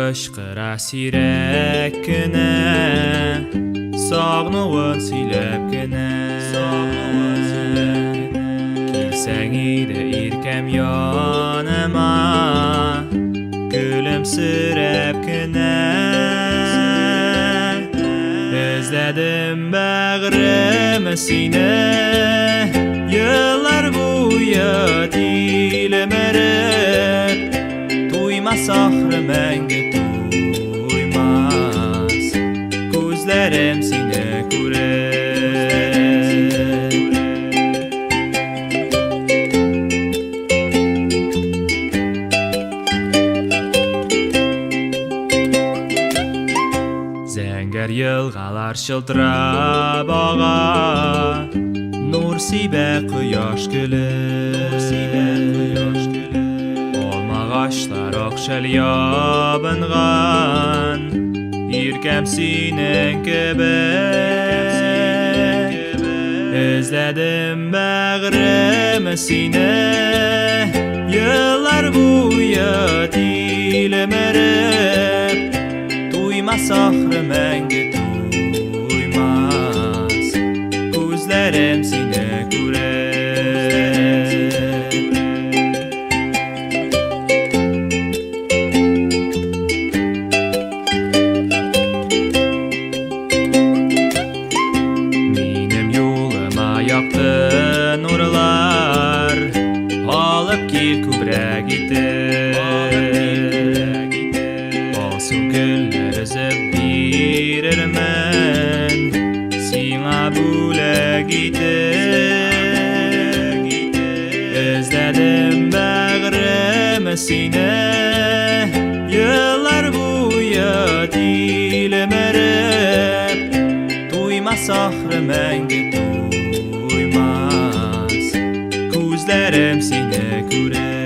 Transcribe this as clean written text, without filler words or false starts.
Кычкыра сирәк кенә, Сагынуын сөйләп кенә. Килсәң иде иркәм яныма, Көлемсерәп кенә. Эзләдем бәгърем сине, Еллар буе тилмереп, Туймас ахры мәңге туймас Күзләрем сине күреп. Зәңгәр елгалар чылтырап ага, Нур сибә кояш көлеп. Алмагачлар акшәл ябынган, Иркәм синең кебек. Эзләдем бәгърем сине, Еллар буе тилмереп, Туймас ахры мәңге туймас Күзләрем сине күреп. Минем юлыма якты нурлар Алып кил күбрәк итеп, Алсу гөлләр өзеп бирермен Сиңа бүләк итеп. Эзләдем бәгърем сине, Еллар буе тилмереп, Туймас ахры мәңге туймас Күзләрем сине күреп.